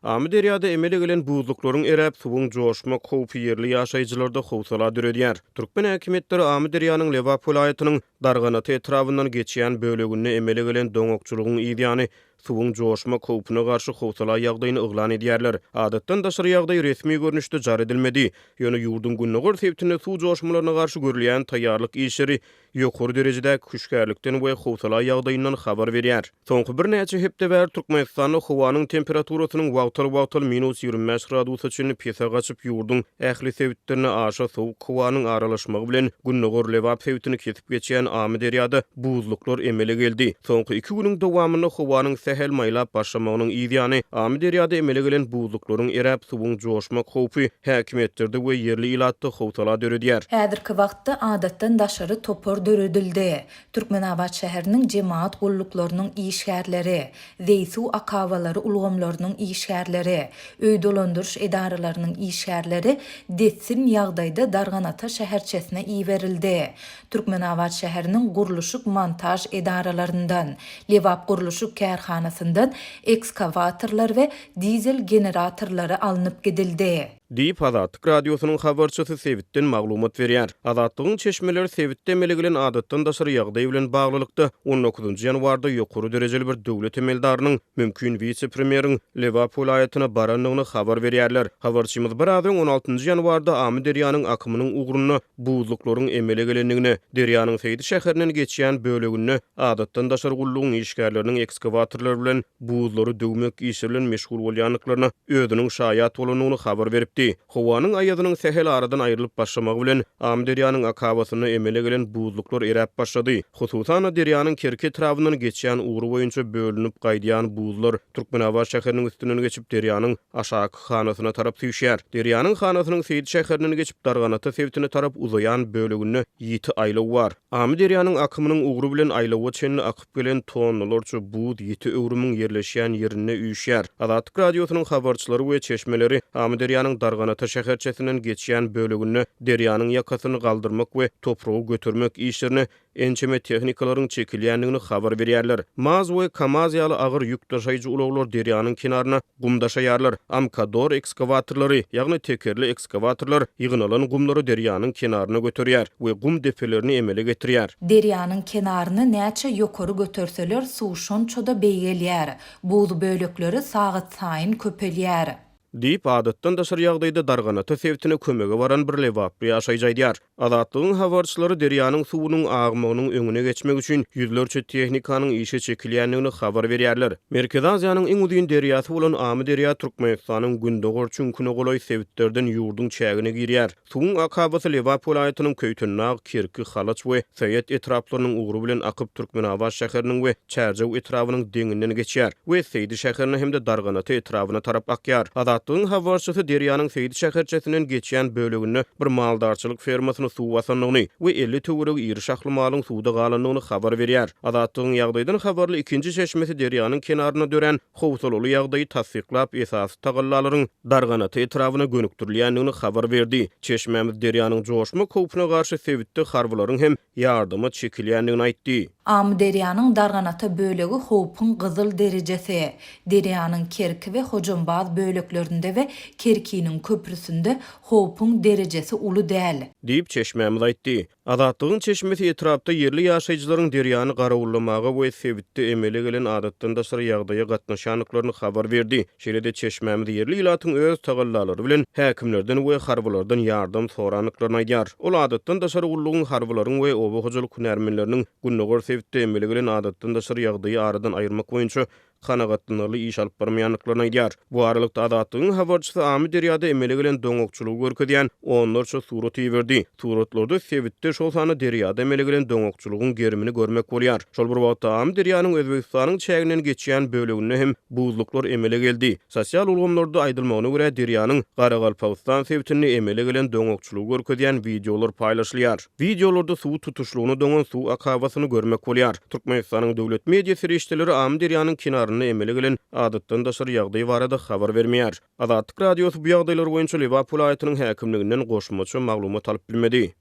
Amyderýada emele gelen buzluklaryň eräp, suwuň joşmak howpy ýerli ýaşaýjylarda howsala döredýär. Türkmen häkimiýetleri Amyderýanyň Lebap welaýatynyň Darganata etrabyndan geçýän böleginde emele gelen doňakçylygyň yzýany suwuň joşmak howpuna garşy howsala ýagdaýyny yglan edýärler. Adatdan daşary ýagdaý resmi görnüşde jar edilmedi. Ýöne ýurduň gündogar sebitinde suw joşmalaryna garşy görülýän taýýarlyk işleri ýokary derejedäki hüşgärlikden we howsala ýagdaýyndan habar berýär. Soňky birnäçe hepde bäri Türkmenistanda howanyň temperaturasynyň wagtal-wagtal minus 25 gradusa çenli pese gaçyp, ýurduň ähli sebitlerine aşa sowuk howanyň aralaşmagy bilen gündogar Lebap sebitini kesip geçýän Amyderýada buzluklar emele geldi. Soňky iki günüň dowamynda howanyň sähel maýlap başlamagynyň yz ýany, Amyderýada emele gelen buzluklaryň eräp, suwuň joşmak howpy häkimiýetlerde we ýerli ilatda howsala döredýär. Häzirki wagtda adatdan daşary topar döredildi. Türkmenabat şäheriniň jemagat gulluklarynyň işgärleri, zeý-suw akabalary ulgamlarynyň işgärleri, öý dolandyryş edaralarynyň işgärleri dessin ýagdaýda Darganata şäherçesine iberildi. Türkmenabat şäheriniň gurluşyk-montaž edaralaryndan, Lebapgurluşyk kärhanasyndan ekskawatorlar we dizel generatorlary alnyp gidildi. Diýip, Azatlyk Radiosynyň habarçysy sebitden maglumat berýär. Azatlygyň çeşmeleri sebitde emele gelen adatdan daşary ýagdaý bilen baglylykda, on dokuzynjy ýanwarda ýokary derejeli bir döwlet emeldarynyň, mümkin wise-premýeriň Lebap welaýatyna barandygyny habar berýärler. Habarçymyz biraz öň, on altynjy ýanwarda Amyderýanyň akymynyň ugrunda buzluklaryň emele gelendigine, derýanyň Seýdi şäherinden geçýän böleginde adatdan daşary gullugyň işgärleriniň ekskawatorlar bilen buzlary döwmek işi bilen meşgul bolýandyklaryna özüniň şaýat bolandygyny habar beripdi. Howanyň aýazynyň sähel aradan aýrylyp başlamagy bilen, Amyderýanyň akabasynda emele gelen buzluklar eräp başlady. Hususan-da, derýanyň Kerki etrabyndan geçýän ugry boýunça bölünip gaýdýan buzlar Türkmenabat şäheriniň üstünden geçip, derýanyň aşaky hanasyna tarap süýşýär. Derýanyň hanasynyň Seýdi şäherinden geçip, Darganata sebitine tarap uzaýan böleginde ýiti aýlaw bar. Amyderýanyň akymynyň ugry bilen aýlawa çenli akyp gelen tonnalarça buz ýiti öwrümiň ýerleşýän ýerinde üýşýär. Azatlyk Radiosynyň habarçylary we çeşmeleri Amyderýanyň Darganata şäherçesinden geçýän böleginde derýanyň ýakasyny galdyrmak we topragy götermek işlerine ençeme tehnikalaryň çekilýändigini habar berýärler. Maz we Kamaz ýaly agyr ýük daşaýjy ulaglar derýanyň kenaryna gum daşaýarlar. Amkador ekskawatorlary, ýagny tekerli ekskawatorlar ýygnalan gumlary derýanyň kenaryna göterýär we gum depelerini emele getirýär. Derýanyň kenaryny näçe ýokary göterseler, suw şonça-da beýgelýär. Buz bölekleri sagatsaýyn köpelýär. Diýip, adatdan daşary ýagdaýda Darganata sebitine kömege baran bir lebaply ýaşaýjy aýdýar. Azatlygyň habarçylary derýanyň suwunyň agmagynyň öňüne geçmek üçin ýüzlerçe tehnikanyň işe çekilýändigini habar berýärler. Merkezi Aziýanyň iň uzyn derýasy bolan Amyderýa Türkmenistanyň gündogar çüňküne golaý sebitlerden ýurduň çägine girýär. Suwuň akabasy Lebap welaýatynyň Köýtendag, Kerki, Halaç we Säýat etraplarynyň ugry bilen akyp, Türkmenabat şäheriniň we Çärjew etrabynyň deňinden geçýär we Seýdi şäherine hem-de Darganata etrabyna tarap akýar. Azatlygyň habarçysy derýanyň Seýdi şäherçesinden geçýän böleginde bir maldarçylyk fermasyny suw basandygyny we 50 töweregi iri şahly malyň suwda galandygyny habar berýär. Azatlygyň ýagdaýdan habarly ikinji çeşmesi derýanyň kenarynda dörän howsalaly ýagdaýy tassyklap, esasy tagallalaryň Darganata etrabyna gönükdirilýändigini habar berdi. Çeşmämiz derýanyň joşmak howpuna garşy sebitde harbylaryň hem ýardama çekilýändigini aýtdy. Amyderýanyň Darganata bölegi howpuň gyzyl derejesi. Derýanyň Kerki we Hojambaz böleklerinde we Kerkiniň köprüsinde howpuň derejesi uly däl. Diýip, çeşmämiz aýtdy. Azatlygyň çeşmesi etrapda ýerli ýaşaýjylaryň derýany garawullamaga we sebitde emele gelen adatdan daşary ýagdaýa gatnaşýandyklaryny habar berdi. Şeýle-de çeşmämiz ýerli ilatyň öz tagallalary bilen häkimlerden we harbylardan ýardam sorandyklaryny aýdýar. Ol adatdan daşary gullugyň harbylaryň we oba hojalyk hünärmenleriniň gündogar sebitde emele gelen adatdan daşary ýagdaýy aradan aýyrmak boýunça kanagatlanarly iş alyp barmaýandyklaryny aýdýar. Bu aralykda, Azatlygyň habarçysy Amyderýada emele gelen doňakçylygy görkezýän onlarça surat iberdi. Suratlarda sebitde, şol sanda derýada emele gelen doňakçylygyň gerimini görmek bolýar. Şol bir wagtda, Amyderýanyň Özbegistanyň çäginden geçýän böleginde hem buzluklar emele geldi. Sosial ulgamlarda aýdylmagyna görä, derýanyň Garagalpagystan sebitinde emele gelen doňakçylygy görkezýän wideolar paýlaşylýar. Wideolarda suwy tutuşlygyna doňan suw akabasyny görmek bolýar. Türkmenistanyň döwlet media serişdeleri Amyderýanyň kenarynda emele gelen adatdan daşary ýagdaý barada habar bermeýär. Azatlyk Radiosy bu ýagdaýlar boýunça Lebap welaýatynyň häkimliginden goşmaça maglumat alyp bilmedi.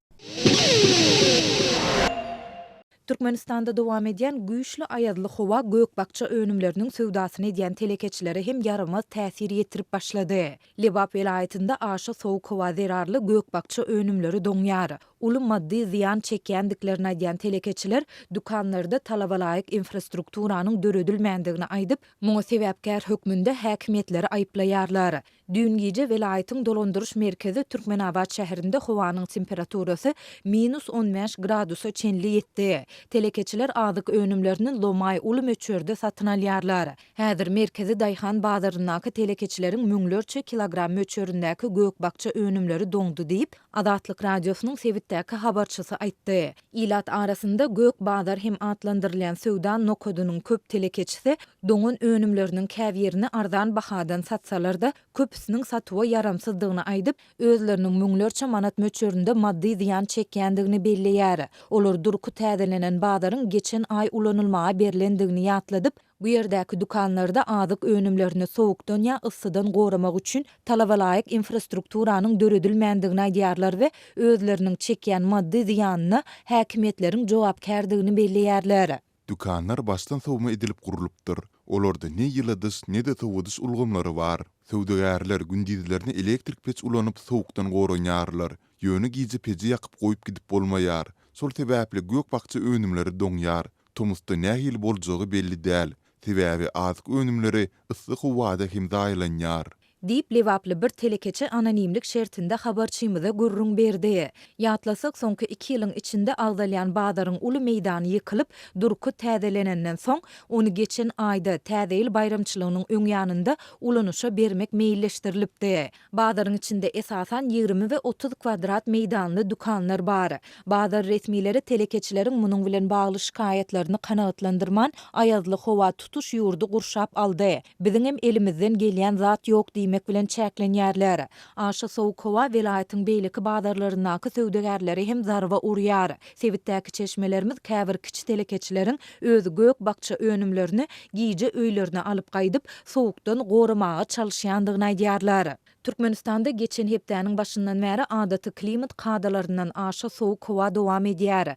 Türkmenistanda dowam edýän güýçli aýazly howa gök-bakja önümleriniň söwdasyny edýän telekeçilere hem ýaramaz täsir ýetirip başlady. Lebap welaýatynda aşa sowuk howa zerarly gök-bakja önümleri doňýar. Uly maddy zyýan çekýändiklerini aýdýan telekeçiler dükanlarda talabalaýyk infrastrukturanyň döredilmändigini aýdyp, muňa sebäpkär hökmünde häkimiýetleri aýyplaýarlar. Düýn gije welaýatyň dolandyryş merkezi Türkmenabat şäherinde howanyň temperaturasy minus 15 gradusa çenli ýetdi. Telekeçiler azyk önümlerini lomaý uly möçberde satyn alýarlar. Häzir merkezi daýhan bazaryndaky telekeçileriň müňlerçe kilogram möçberindäki gök-bakja önümleri doňdy diýip, Azatlyk Radiosynyň sebitdäki habarçysy aýtdy. Ilat arasynda gök bazar hem atlandyrylýan söwda nokadynyň köp telekeçisi doňan önümleriniň käbirini arzan bahadan satsalar-da, köpüsiniň satuwa ýaramsyzdygyny aýdyp, özleriniň müňlerçe manat möçberinde maddy zyýan çekýändigini belleýär. Olar durky täzelenen bazaryň geçen aý ulanylmaga berlendigini ýatladyp, Bu ýerdäki dükanlarda azyk önümlerini sowukdan ýa yssydan goramak üçin talabalaýyk infrastrukturanyň döredilmändigini aýdýarlar we özleriniň çekýän maddy zyýanyna häkimiýetleriň jogapkärdigini belleýärler. Dükanlar başdan sowma edilip gurlupdyr. Olarda ne ýyladyş, ne-de sowadyş ulgamlary bar. Söwdagärler gündizlerine elektrik peç ulanyp sowukdan goranýarlar. Ýöne gije peji ýakyp goýup gidip bolmaýar. Şol sebäpli gök-bakja önümleri doňýar. Tomusda nähili boljagy belli däl, sebäbi azyk önümleri yssy howada hem zaýalanýar. Diýip, lebaply bir telekeçi anonimlik şertinde habarçymyza gürrüň berdi. Ýatlasak, soňky iki ýylyň içinde agzalýan bazaryň uly meýdany ýykylyp, durky täzelenenden soň, ony geçen aýda, Täze ýyl baýramçylygynyň öň ýanynda ulanyşa bermek meýilleşdirilipdi. Bazaryň içinde esasan 20 we 30 kwadrat meýdanly dükanlar bar. Bazar resmileri telekeçileriň munuň bilen bagly şikaýatlaryny kanagatlandyrman, aýazly howa tutuş ýurdy gurşap aldy, biziňem elimizden gelýän zat ýok diýmek bilen çäklenýärler. Aşa sowuk howa welaýatyň beýleki bazarlaryndaky söwdagärlere hem zarba urýar. Sebitdäki çeşmelerimiz käbir kiçi telekeçileriň öz gök-bakja önümlerini gije öýlerine alyp gaýdyp, sowukdan goramaga çalyşýandygyny aýdýarlar. Türkmenistanda geçen hepdäniň başyndan bäri adaty klimat kadalaryndan aşa sowuk howa dowam edýär.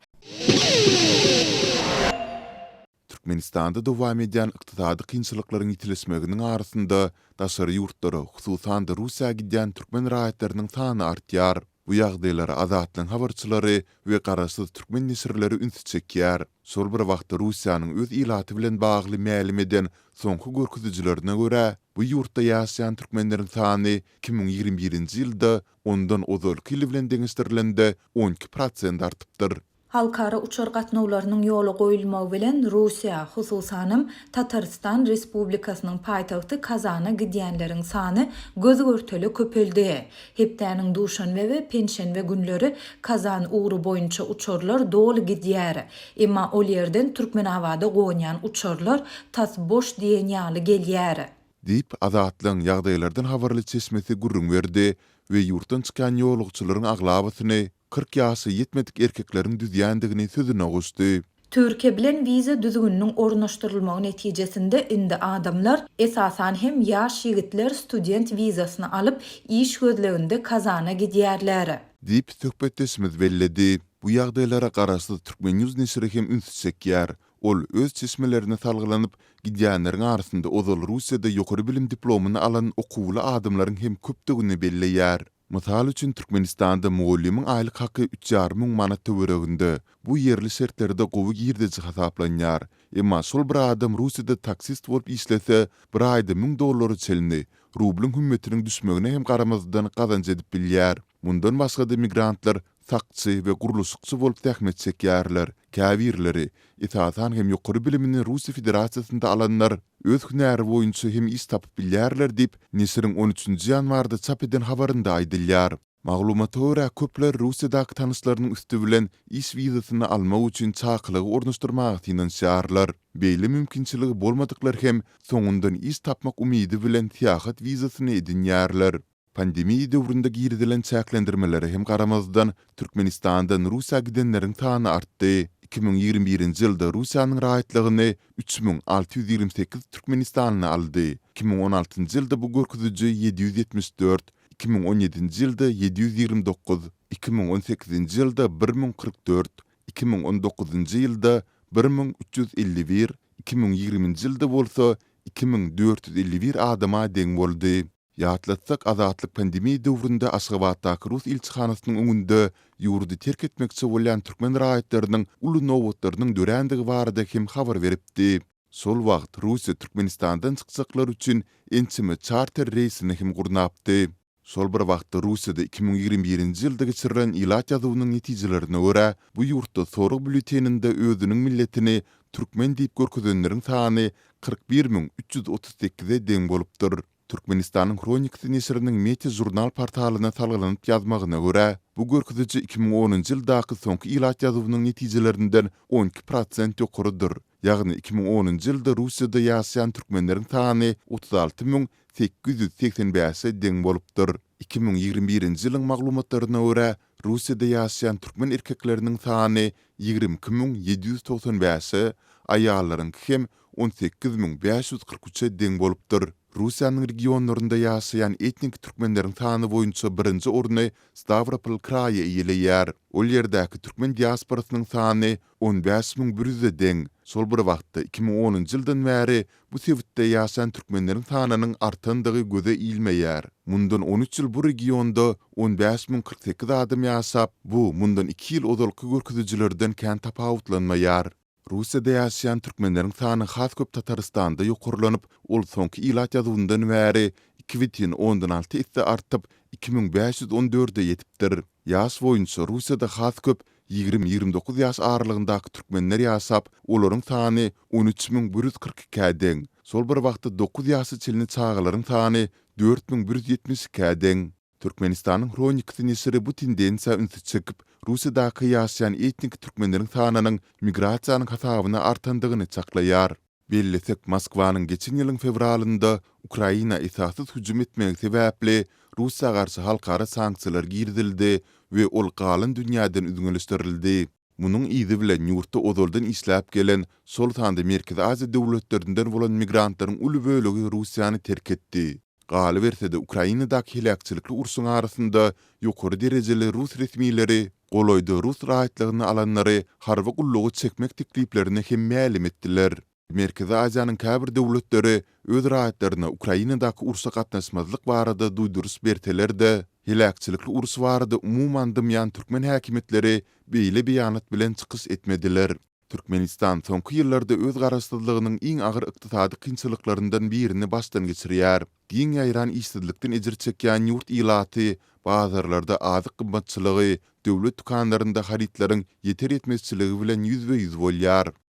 Türkmenistanda dowam edýän ykdysady kynçylyklaryň ýitileşmeginiň arasynda daşary ýurtlara, hususan-da Russiýa gidýän türkmen raýatlarynyň sany artýar. Bu ýagdaýlara Azatlygyň habarçylary we garaşsyz türkmen neşirleri ünsi çekýär. Şol bir wagtda Russiýanyň öz ilaty bilen bagly mälim eden soňky görkezijilerine görä, bu ýurtda ýaşaýan türkmenleriň sany 2021-nji ýylda ondan ozalky ýyl bilen deňeşdirilende 12 prosent artypdyr. Halkara uçar gatnawlarynyň ýola goýulmagy bilen Russiýa, hususanam, Tatarystan Respublikasynyň paýtagty Kazana gidýänleriň sany göz-görtele köpeldi. Hepdäniň duşenbe we penşenbe günleri Kazan ugry boýunça uçarlar doly gidýär. Emma ol ýerden Türkmenabada gonýan uçarlar tas boş diýen ýaly gelýär. Diýip, Azatlygyň ýagdaýlardan habarly çeşmesi gürrüň berdi we ýurtdan çykýan ýolagçylaryň aglabasyny 40 ýaşa ýetmedik erkekleriň düzýändigini sözüne goşdy. Türkiýe bilen wiza düzgüniniň ornaşdyrylmagy netijesinde indi adamlar, esasan hem ýaş ýigitler student wizasyny alyp, iş gözleginde Kazana gidýärler. Diýip, söhbetdeşimiz belledi. Bu ýagdaýlara garaşsyz Turkmennews neşiri hem ünsi çekýär. Ol öz çeşmelerine salgylanyp, gidýänleriň arasynda ozal Russiýada ýokary bilim diplomyny alan okuwly adamlaryň hem köpdügini belleýär. Mysal üçin, Türkmenistanda mugallymyň aýlyk haky üç ýarym müň manat töwereginde. Bu ýerli şertlerde gowy girdeji hasaplanýar. Emma şol bir adam Russiýada taksist bolup işlese, bir aýda müň dollara çenli, rublyň hümmetiniň düşmegine hem garamazdan gazanç edip bilýär. Mundan başga-da migrantlar sakçy we gurluşykçy bolup zähmet çekýärler. Käbirleri, esasan hem ýokary bilimini Russiýa Federasiýasynda alanlar, öz hünäri boýunça hem iş tapyp bilýärler diýip, neşiriň on üçünji ýanwarda çap eden habarynda aýdylýar. Maglumata görä, köpler Russiýadaky tanyşlarynyň üsti bilen iş wizasyny almak üçin çakylygy ornaşdyrmaga synanyşýarlar. Beýle mümkinçiligi bolmadyklar hem soňundan iş tapmak umydy bilen syýahat wizasyny edinýärler. Pandemiýa döwründe girizilen çäklendirmelere hem garamazdan, Türkmenistandan Russiýa gidenleriň sany artdy. 2021-nji ýylda Russiýanyň raýatlygyny 3628 türkmenistanly aldy. 2016-njy ýylda bu görkeziji 774, 2017-nji ýylda 729, 2018-nji ýylda 1044. 2019-njy ýylda 1351, 2020-nji ýylda bolsa 2451 adama deň boldy. Ýatlatsak, Azatlyk pandemiýa döwründe Aşgabatdaky rus ilçihanasynyň öňünde ýurdy terk etmekçi bolýan türkmen raýatlarynyň uly nobatlarynyň dörändigi barada hem habar beripdi. Şol wagt Russiýa Türkmenistandan çykjaklar üçin ençeme çarter reýsini hem gurnapdy. Şol bir wagtda Russiýada 2021-nji ýylda geçirilen ilat ýazuwynyň netijelerine görä, bu ýurtda sorag býulleteninde özüniň milletini türkmen diýip görkezenleriň sany 41 338-e deň bolupdyr. Türkmenistanyň Hronikasy neşiriniň Meti žurnal portalyna salgylanyp ýazmagyna görä, bu görkeziji 2010-njy ýyldaky soňky ilat ýazuwynyň netijelerinden 12 prosent ýokarydyr. Ýagny 2010-njy ýylda Russiýada ýaşaýan türkmenleriň sany 36 885-e deň bolupdyr. 2021-nji ýylyň maglumatlaryna görä, Russiýada ýaşaýan türkmen erkekleriniň sany 22 795-e, aýallaryňky hem 18 543-e deň bolupdyr. Russiýanyň regionlarynda ýaşaýan etnik türkmenleriň sany boýunça birinji orny Stawropol kraýy eýeleýär. Ol ýerdäki türkmen diasporasynyň sany 15 100-e deň. Şol bir wagtda, 2010-njy ýyldan bäri bu sebitde ýaşaýan türkmenleriň sanynyň artandygy göze ilmeýär. Mundan on üç ýyl bu regionda 15 048 adam ýaşap, bu mundan iki ýyl ozalky görkezijilerden kän tapawutlanmaýar. Russiýada ýaşaýan türkmenleriň sany has köp Tatarystanda ýokarlanyp, ol soňky ilat ýazuwyndan bäri 2,6 esse artyp, 2514-e ýetipdir. Ýaş boýunça Russiýada has köp 20-29 ýaş aralygyndaky türkmenler ýaşap, olaryň sany 13 142-ä deň. Şol bir wagtda dokuz ýaşa çenli çagalaryň sany 4172-ä deň. Türkmenistanyň Hronikasy neşiri bu tendensiýa ünsi çekip, Russiýadaky ýaşaýan etnik türkmenleriň sanynyň migrasiýanyň hasabyna artandygyny çaklaýar. Bellesek, Moskwanyň geçen ýylyň fewralynda Ukraina esassyz hüjüm etmegi sebäpli Russiýa garşy halkara sanksiýalar girizildi we ol galan dünýäden üzňeleşdirildi. Munuň yzy bilen ýurtda ozaldan işläp gelen, şol sanda Merkezi Aziýa döwletlerinden bolan migrantlaryň uly bölegi Russiýany terk etdi. Galyberse-de, Ukrainadaky heläkçilikli urşuň arasynda ýokary derejeli rus resmileri golaýda rus raýatlygyny alanlary harby gulluga çekmek tekliplerini hem mälim etdiler. Merkezi Aziýanyň käbir döwletleri öz raýatlaryna Ukrainadaky urşa gatnaşmazlyk barada duýduryş berseler-de, heläkçilikli uruş barada umuman dymýan türkmen häkimiýetleri beýle beýanat bilen çykyş etmediler. Türkmenistan soňky ýyllarda öz garaşsyzlygynyň iň agyr ykdysady kynçylyklaryndan birini başdan geçirýär. Giň ýaýran işsizlikden ejir çekýän ýurt ilaty bazarlarda azyk gymmatçylygy, döwlet dükanlarynda harytlaryň ýeter-ýetmezçiligi bilen ýüzbe-ýüz bolýar.